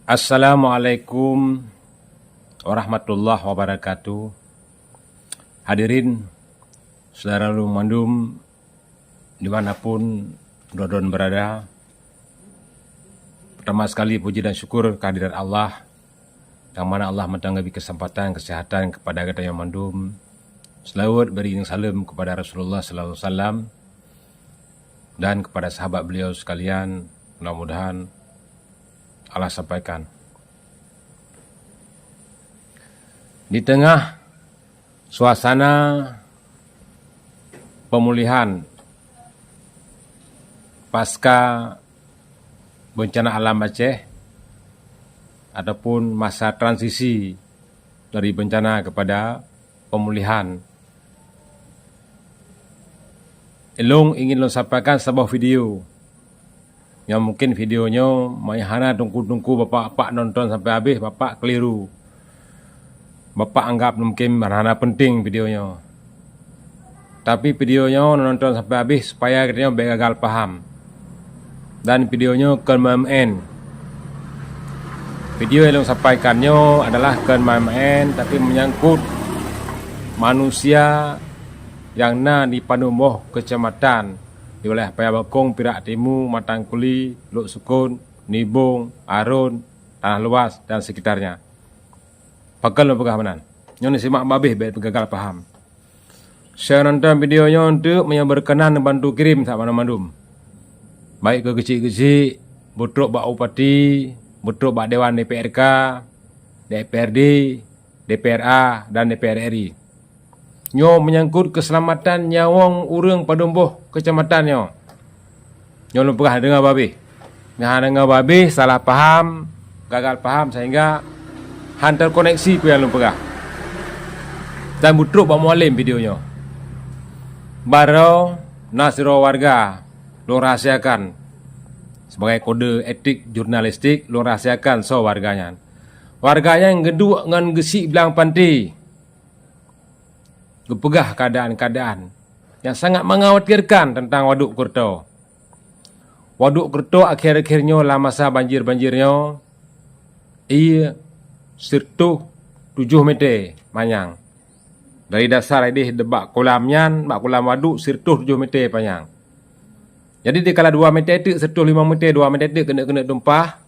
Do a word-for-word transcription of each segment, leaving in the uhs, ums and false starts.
Assalamualaikum warahmatullahi wabarakatuh. Hadirin, syedara lôn mandum dimanapun droe-droe berada, pertama sekali puji dan syukur kehadirat Allah, nyang mana Allah mantong geubri keuseumpatan, keuseuhatan kepada geutanyoe mandum. Seulaweuet beuiring saleuem kepada Rasulullah sallallahu alaihi wasallam dan kepada sahabat beliau sekalian, mudah-mudahan Allah sampaikan. Di tengah suasana pemulihan pasca bencana alam Aceh ataupun masa transisi dari bencana kepada pemulihan, lôn ingin lôn sampaikan saboh video. Nyang mungkin video nyoe meuhana teungku-teungku bapak-bapak nonton sampai habéh, bapak keliru. Bapak anggap mungkin hana penting video nyoe. Tapi video nyoe nonton sampai habéh supaya geutanyoe bék gagal paham. Dan video nyoe kon maén-maén. Video nyang lôn sampaikan nyoe adalah kon maén-maén, tapi menyangkut manusia nyang na di padum boh keucamatan di wilayah Paya Bakong, Pirak Timu, Matang Kuli, Lhoksukon, Nibong, Aron, Tanah Luas dan sekitarnya. Pakon lôn peugah meunan? Nyoe neusimak babeh bék gagal paham. Syedara nonton video nyoe eunteuk meunyoe beukeunan neubantu kirém saban mandum. Baik keu geuchik-geuchik, beutrok bak bupati, beutrok bak dewan D P R K, D P R D, D P R A dan D P R R I. Nyoe menyangkut keuseulamatan nyawöng ureuëng padum boh keucamatan nyoe. Nyoe lôn peugah deungoe babeh. Nyang hana deungoe babeh, salah paham, gagal paham sehingga han terkoneksi peue nyang lôn peugah. Dan beutrok bak mualem video nyoe. Baroe na sidroe warga lôn rahasiakan sebagai kode etik jurnalistik, lôn rahasiakan soe warga nyan. Warga nyan geuduek ngon geuchik blang panti. Geupeugah keuadaan-keuadaan nyang sangat mengkhawatirkan teuntang Waduk Keureutoe. Waduk Keureutoe akhé-akhé nyoe lam masa banjir-banjir nyoe, ie sireutôh tujoh meter panyang. Dari dasar ideh bak kolam nyan, bak kolam waduk sireutôh tujoh meter panyang. Jadi dikala dua meter teuk, sireutôh limong meter, dua meter teuk keuneuk-keuneuk tumpah,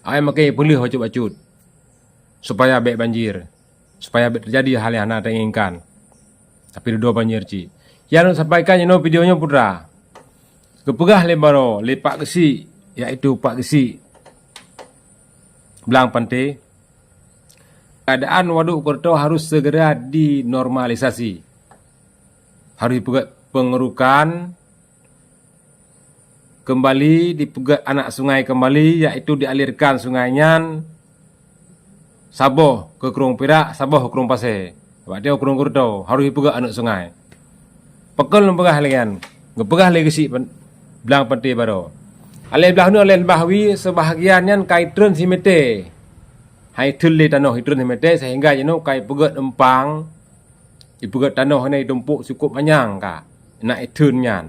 awai makai peuleueh bacut-bacut supaya bék banjir, supaya bék teujadi hal nyang hana teuinginkan. Tapi dudoe banjir cit. Nyang lôn sampaikan jinoe video nyoe putra. Geupeugah lé baroe, lé Pak Geuchik, yaitu Pak Geuchik Blang Panté, keadaan Waduk Keureutoe harus segera dinormalisasi. Harus dipeugét pengerukan keumbali, dipeugét aneuk sungai keumbali, yaitu dialirkan sungai nyan saboh keu Krueng Pirak, saboh keu Krueng Pasé. Sabab tiep Krueng Keureutoe harôh jipeugét aneuk sungai. Pakon lôn peugah lagée nyan? Geupeugah lé Geuchik Blang Panté baroe. Aléh blaih uneuen, aléh blaih wie, seubahagian nyan ka jitreun simeté. Hai jitreun lé tanoh, jitreun simeté, sehingga jinoe ka jipeugét eumpang, jipeugét tanoh nyan jitumpôk cukôp manyang ka, na jitreun nyan.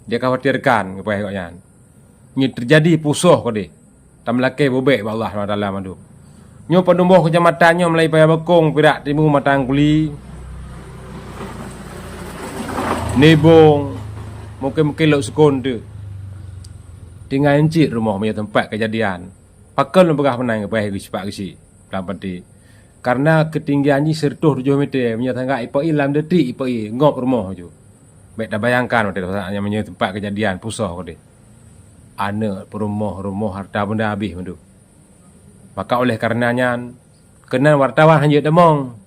Dikhawatirkan geupeugah gobnyan. Nyoe teujadi pusoh keudeh. Tameulakée beubék bak Allah Subhanahu Wa Taala mandum. Nyoe padum boh keucamatan nyoe, mulai Paya Bakong, Pirak Timu, Matang Kuli, Nibong, mungken-mungken Lhoksukon teuk. Tinggai cit rumoh meunyoe teumpat keujadian. Pakon lôn peugah meunan, geupeugah Geuchik Blang Panté. Karena keutinggian jih sireutôh tujoh meté, meunyoe tangga ipa-i lam detik ipa-i, ngop rumoh ju. Bék tabayangkan watée saát nyan meunyoe teumpat keujadian pusoh keudeh. Aneuk, peurumoh, rumoh, hareuta beunda habéh mandum. Maka oleh kareuna nyan, keunan wartawan hana jeuet tamong,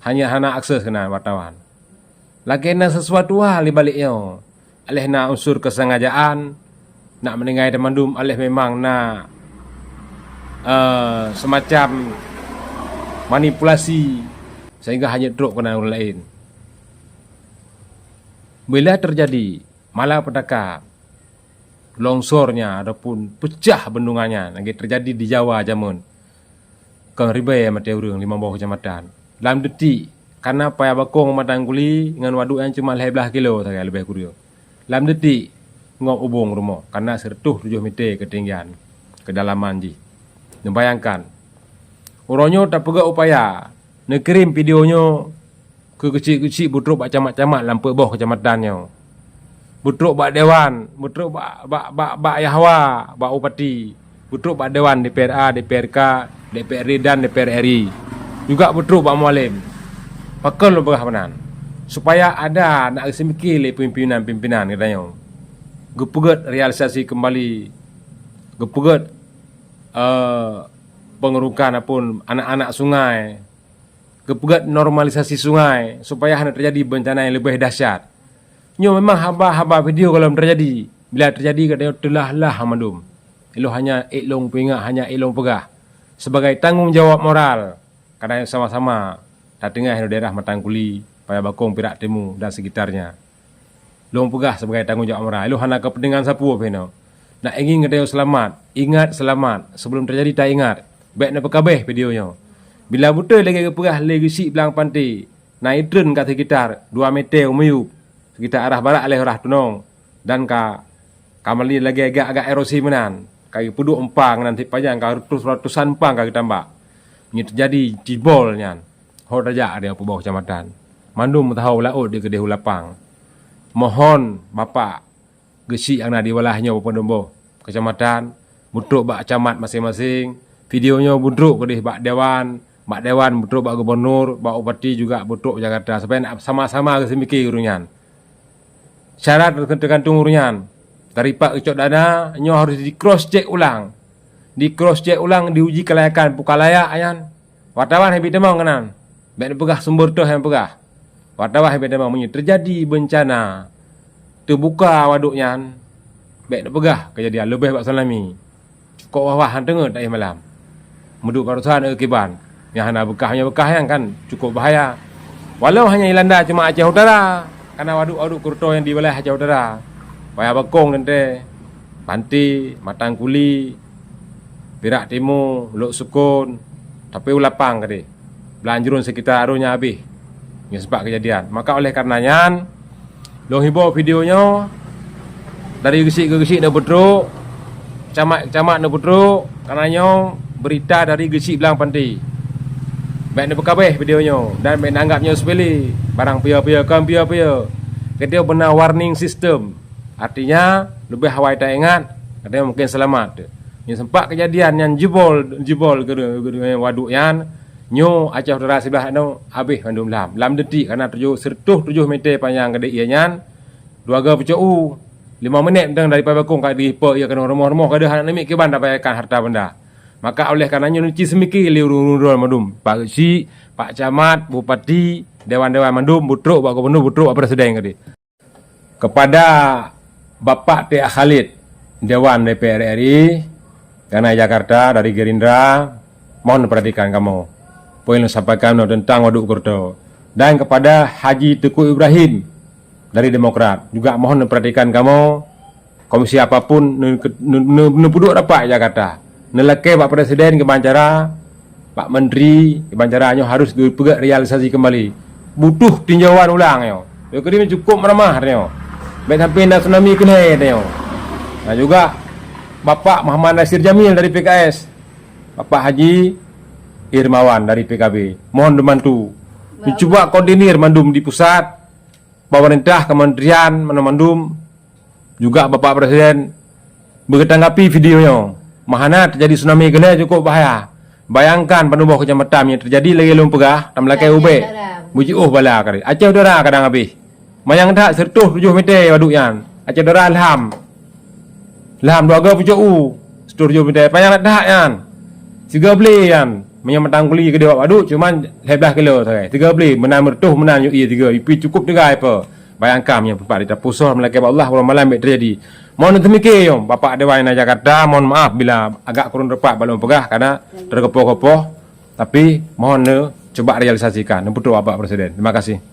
hana, hana akses keunan wartawan. Lakée na sesuatu hal di balek nyoe. Aléh na unsur keusengajaan, nak meuninggai teumandum, aléh memang na, eh, seumacam manipulasi sehingga hana trok keunan ureuëng laén. Bila teujadi malapetaka, longsornya ataupun peucah bendungannya lagée teujadi di Jawa jameun, kon ribée maté ureuëng limong boh keucamatan. Lam detik, kareuna Paya Bakong Matang Kuli ngon waduk nyan cuma lhée blaih kilo sagai leubeh kureueng. Lam detik, ngop ubong rumoh, kareuna sireutôh tujoh meté keutinggian keudalaman jih. Neubayangkan, uroe nyoe tapeugah upaya neukirém video nyoe keu keuchik-keuchik beutrok bak camat-camat lam peuet boh keucamatan nyoe. Beutrok bak dewan, beutrok bak, bak, bak, bak Yahwa, bak Bupati, beutrok bak dewan D P R A, D P R K, D P R D dan D P R R I. Juga beutrok bak Mualem. Pakon lôn peugah meunan? Supaya ada nak geuseumiké lé pimpinan-pimpinan geutanyoe. Geupeugét realisasi keumbali, geupeugét, eh, pengerukan ataupun anak-anak sungai, geupeugét normalisasi sungai supaya hana teujadi beuncana nyang leubeh dahsyat. Nyoe memang haba-haba video gohlom teujadi. Bila teujadi geutanyoe teulah-lah mandum. Ilôn hanya ék lôn peuingat, hanya ék lôn peugah. Sebagai tanggong jawab moral, kadang sama-sama tateungoh di daerah Matang Kuli, Paya Bakong, Pirak Timu dan sekitarnya. Lôn peugah sebagai tanggong jawab moral. Lôn hana keupeuntengan sapeue pih nyoe. Nak ingin geutanyoe seulamat, ingat seulamat. Sebelum teujadi taingat. Bék neupeukabeh video nyoe. Bila beutôi lagée geupeugah lé Geuchik Blang Panté, na itreun ka sekitar dua meter u miyueb, sekitar arah barat lé arah tunong, dan ka, ka meuli lagée agak-agak erosi meunan. Ka geupeuduek empang nan sit pajang ka ratus-ratusan empang ka geutambak. Nyoe teujadi jibol nyan. Ho tajak di peuboh keucamatan. Mandum meusaho u laôt di keudeh u lapang. Mohon Bapak Geuchik nyang na di balaih nyoe Bapak Domboh keucamatan, beutrok bak camat maséng-maséng, video nyoe beutrok keudeh bak dewan, bak dewan beutrok bak gubunur, bak bupati juga beutrok Jakarta, supaya nak sama-sama geuseumiké ureuëng nyan. Syarat teugantung ureuëng nyan. Dari pat geucok dana, nyoe harus di cross check ulang. Di cross check ulang, diuji kelayakan, peue ka layak nyan. Wartawan hana tamong keunan. Bék neupeugah sumber toh nyang peugah. Wartawan hana tamong meunyoe teujadi beuncana teubuka waduk nyan, bék neupeugah keujadian leubeh bak tsunami. Cukôp wah-wah han teungeut taéh malam. Meuduek barosan eu kiban nyang hana beukah, meunyoe beukah nyan kan cukôp bahaya. Walau hanya ilanda cuma Aceh Utara, kana waduk-waduk keureutoe nyang di wilayah Aceh Utara, Paya Bakong teuntée, Panté, Matang Kuli, Pirak Timu, Lhoksukon, tapi u lapang keudeh. Blanjrun sekitar arôn nyan habéh. Nyoe sempat keujadian. Maka oleh karena nyan, lôn hibô video nyoe dari geuchik keu geuchik neupeutrok, camat-camat neupeutrok, karena nyoe beurita dari Geuchik Blang Panté. Bék neupeukabeh video nyoe dan bék neuanggab nyoe seupele, barang piye-piye, kon piye-piye. Keudeh beuna warning system. Artinya, leubeh awai taingat, katanya mungkin seulamat. Nyoe sempat keujadian nyan jebol, jebol keu, keu, keu waduk nyan, nyoe Aceh Utara siblah nyoe habéh mandum lham. Lam detik kana tujoh, sireutoh tujoh meter panyang keudeh ié nyan, dua go pucok u, limong minét mantong dari Paya Bakong ka dihipa ié keunoe rumoh-rumoh ka deuh aneuk miet kiban tabayakan harta benda. Maka oleh karena nyoe neuci seumiki lé ureuëng-ureuëng droe mandum, Pak Geuchik, Pak Camat, Bupati, dewan-dewan mandum, beutrok bak Gubunur, beutrok bak Presiden keudeh. Kepada Bapak T A Khalid, Dewan D P R R I, kana Jakarta dari Gerindra, mohon perhatikan kamoe. Poin lôn sampaikan nyoe teuntang waduk keureutoe. Dan kepada Haji Teuku Ibrahim dari Demokrat, juga mohon perhatikan kamoe, komisi apapun neu-, neu-, neu-, neupeuduek rapat Jakarta. Neulakée bak Presiden kiban cara, bak Menteri kiban cara nyoe harus geupeugét realisasi keumbali. Butuh tinjauan ulang nyoe. Lé keudeh cukôp meuramah nyoe. Bék sampai na tsunami keunoe nyoe. Nah juga Bapak Muhammad Nasir Jamil dari P K S, Bapak Haji Irmawan dari P K B. Mohon dibantu. Cuba koordinir mandum di pusat, pemerintah, kementerian, mandum-mandum. Juga Bapak Presiden beutanggapi video nyoe. Meuhana teujadi tsunami keudeh cukôp bahaya. Bayangkan peunuboh keucamatan nyang teujadi lagée lôn peugah, tam lakée ubek. Bujiôh bala kali. Aceh Utara kadang habéh. Manyang that sireutoh tujoh meter waduk nyan. Aceh Utara lham. Lham dua go pucok u. Sireutoh tujoh meter. Panyang that nyan. Sigo ble nyan. Meunyoe Matang Kuli keudeh bak waduk, cuman lhée blaih kilo sagai. Sigo ble, meunan meureutoh, meunan yue ié sigo. Ipi cukôp teuga ipe. Bayangkan meunyoe pat di tapusoh meulakée bak Allah, uroe malam bék teujadi. Mohon teumiké nyoe, Bapak Dewan na Jakarta, mohon maaf bila agak kurang tepat bak lôn peugah, karena terkepoh-kepoh, tapi mohon neucuba realisasikan, neupeutrok Bapak Presiden. Terima kasih.